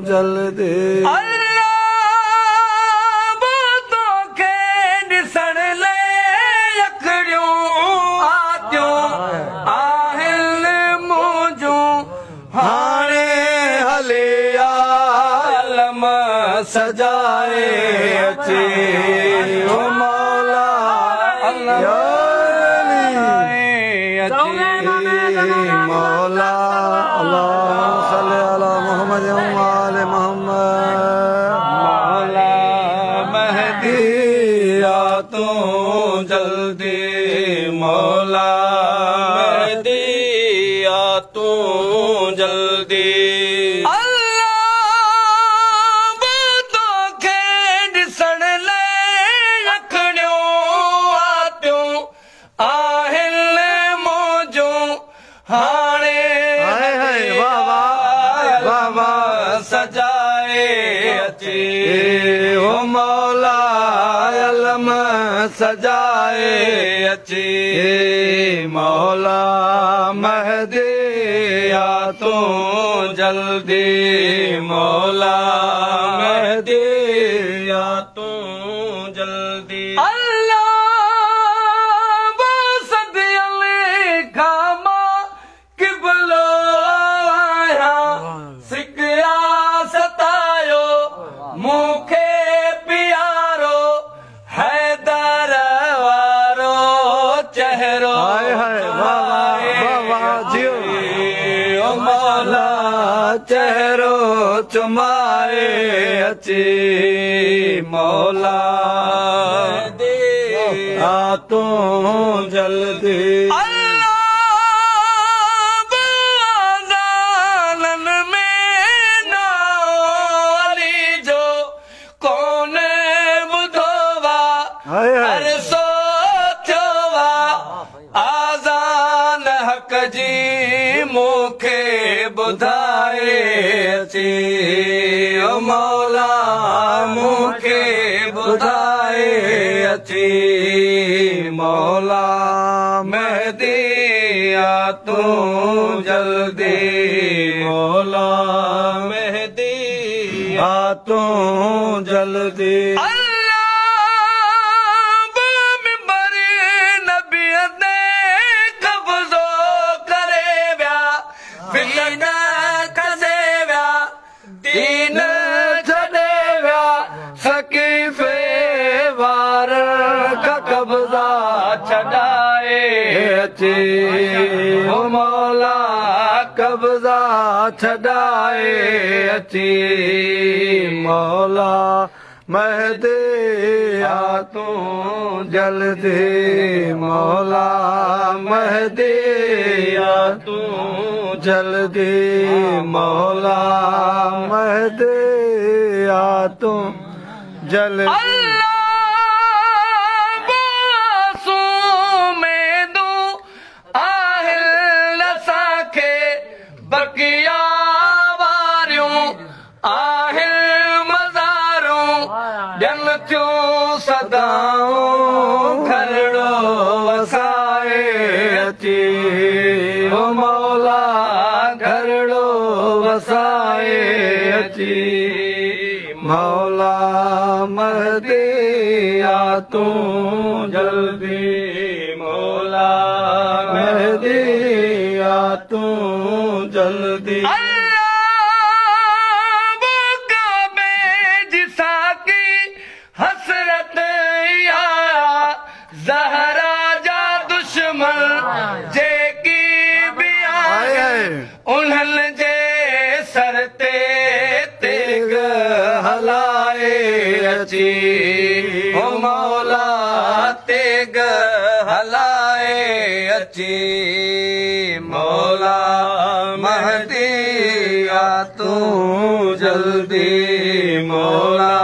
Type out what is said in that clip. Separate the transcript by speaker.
Speaker 1: जल्दी।
Speaker 2: अल्लाह तोखे ॾिसण लाइ अखड़ियूं आतियूं आहिनि मुंहिंजूं,
Speaker 1: हाणे हले आलम सजाए अचे ओ मौला या अली मौला। अल्लाहुम्मा सल्ली अला मुहम्मद व आले मुहम्मद।
Speaker 2: मौला मेहदी आ तूं जल्दी, मौला मेहदी आ तूं जल्दी। अल्लाह तोखे ॾिसण लाइ अखड़ियूं आतियूं आहिनि मुंहिंजूं, हाणे
Speaker 1: हाय हाय वाह वाह वाह वाह
Speaker 2: सजाए अचे
Speaker 1: ओ मौला अलम सजाए अचे मौला मेहदी आ तूं जल्दी, मौला मेहदी आ तूं जल्दी।
Speaker 2: अल्लाह सदियल खां मां क़िबलो आहियां, सिकिया सतायो मूंखे प्यारो, हैदर वारो चेहरो।
Speaker 1: हाय हाय वाह वाह वाह वाह जियो
Speaker 2: ओ मौला
Speaker 1: चेहरो चुमाए अचे मौला आ तूं जल्दी।
Speaker 2: अल्लाह आज़ाननि में नाली जो कोन ॿुधो आहे,
Speaker 1: हाय हाय
Speaker 2: अरसो थियो आहे, आज़ान हक़ जी मूंखे ॿुधाए अचे ओ मौला मूंखे ॿुधाए अचे
Speaker 1: मौला मेहदी आ तूं जल्दी, मौला
Speaker 2: मेहदी
Speaker 1: आ तूं जल्दी।
Speaker 2: अल्लाह मिंबर नबी ते कब्ज़ो करे विया, फितना खसे विया, दीन
Speaker 1: छॾे विया, सकीफ़े वारनि खां कब्ज़ा
Speaker 2: छॾाए
Speaker 1: अचे ओ मौला कब्ज़ा छॾाए अचे मौला मेहदी आ तूं जल्दी, मौला मेहदी आ तूं जल्दी, मौला मेहदी आ तूं जल्दी।
Speaker 2: अल्लाह उमेदूं आहिनि असांखे बकिया वारियूं आहिनि मज़ारूं, ॾियनि थियूं सदाऊं घरड़ो वसाए
Speaker 1: अचे ओ मौला घरड़ो वसाए अचे मौला मेहदी आ तूं जल्दी, मौला मेहदी आ तूं जल्दी।
Speaker 2: अल्लाह काबे जी साकी हसरत आ, ज़हरा जा दुश्मन जेकी बि
Speaker 1: हाय
Speaker 2: आहिनि,
Speaker 1: हाय
Speaker 2: उन्हनि जे सर ते
Speaker 1: तेग हलाए अचे
Speaker 2: ओ मौला तेग हलाए अचे
Speaker 1: मौला मेहदी आ तूं जल्दी, मौला